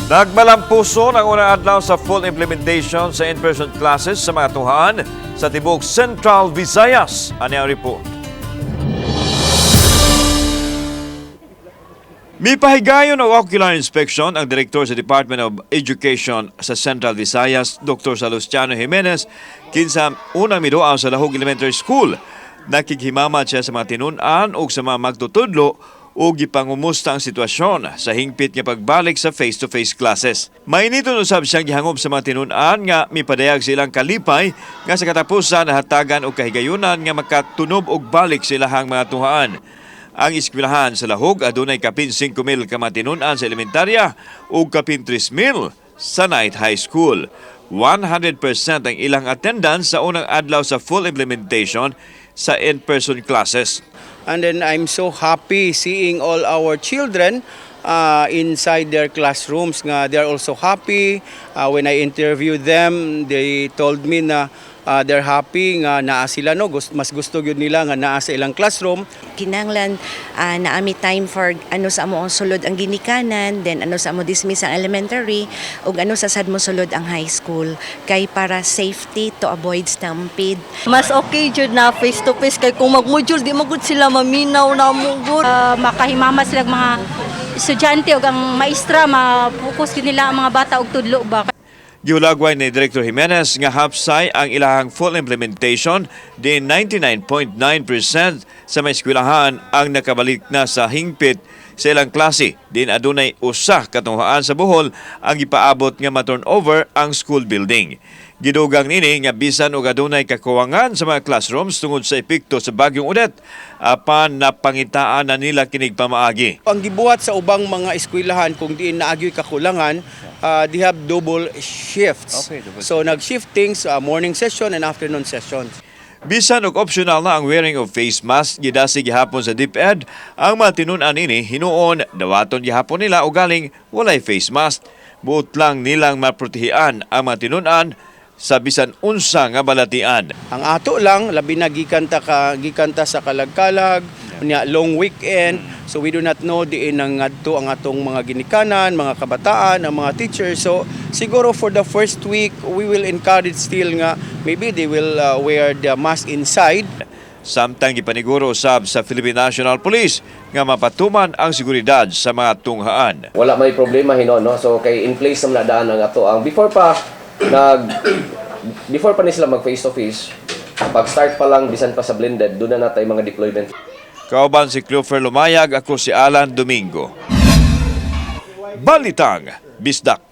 Nagmalampuson ang unang adlaw sa full implementation sa in-person classes sa mga tunghaan sa tibuok Central Visayas. Ani ang report. Mipahigayon og ocular inspection ang direktor sa Department of Education sa Central Visayas, Dr. Salustiano Jimenez, kinsa unang miduaw sa Lahug Elementary School. Nakighimamat siya sa mga tinun-an ug sa mga magtutudlo ug gipangumusta ang sitwasyon sa hingpit nga pagbalik sa face-to-face classes. Mainiton usab siyang gihangop sa mga tinun-an nga mipadayag silang kalipay nga sa katapusan nahatagan og kahigayunan nga makatunob og balik sa ilahang mga tunghaan. Ang eskwelahan sa Lahug adunay kapin 5,000 ka mga tinun-an sa elementarya ug kapin 3,000 sa night high school. 100% ang ilang attendance sa unang adlaw sa full implementation sa in-person classes. And then I'm so happy seeing all our children inside their classrooms nga they are also happy. When I interviewed them, they told me na they're happy nga naa sila, no, mas gusto gyud nila nga naa sa ilang classroom. Kinanglan naa mi time for ano sa amo ang sulod ang ginikanan, then ano sa amo dismiss ang elementary ug ano sa sad mo sulod ang high school kay para safety, to avoid stampede. Mas okay jud na face to face kay kung mag-module di magud sila maminaw na mo gud. Makahimama sila mga estudyante ug ang maestra, ma-focus gyud nila ang mga bata og tudlo ba. Gihulagway ni Director Jimenez nga hapsay ang ilahang full implementation din 99.9% sa may eskwelahan ang nakabalik na sa hingpit sa ilang klase. Din adunay usa ka tunghaan sa Bohol ang gipaabot nga ma-turn over ang school building. Gidugang nini nga bisan og adunay kakuwangan sa mga classrooms tungod sa epekto sa Bagyong Odette, apan napangitaan na nila kinig pamaagi. Ang gibuhat sa ubang mga eskwelahan kung diin naagyoy kakulangan, they have double shifts. So nag-shifting sa morning session and afternoon sessions. Bisan og optional na ang wearing of face mask, gidasig gihapon sa DepEd ang mga tinun-an ini hinuon dawaton gihapon nila o galing walay face mask. Buot lang nilang maprotehian ang mga tinun-an sa bisan unsa nga balatian. Ang ato lang, labi na gikan ta sa Kalagkalag, unya long weekend, so we do not know diin ang ngadto ang atong mga ginikanan, mga kabataan, ang mga teachers. So siguro for the first week, we will encourage still nga maybe they will wear the mask inside. Samtang gipaniguro usab sa Philippine National Police nga mapatuman ang seguridad sa mga tunghaan. Wala may problema hinuon, no? So kay in place naman na daan ang ato ang before pa ni sila mag face to face, pag start pa lang bisan pa sa blended, doon na natay mga deployment. Kauban si Clofer Lumayag, ako si Alan Domingo. Balitang Bisdak.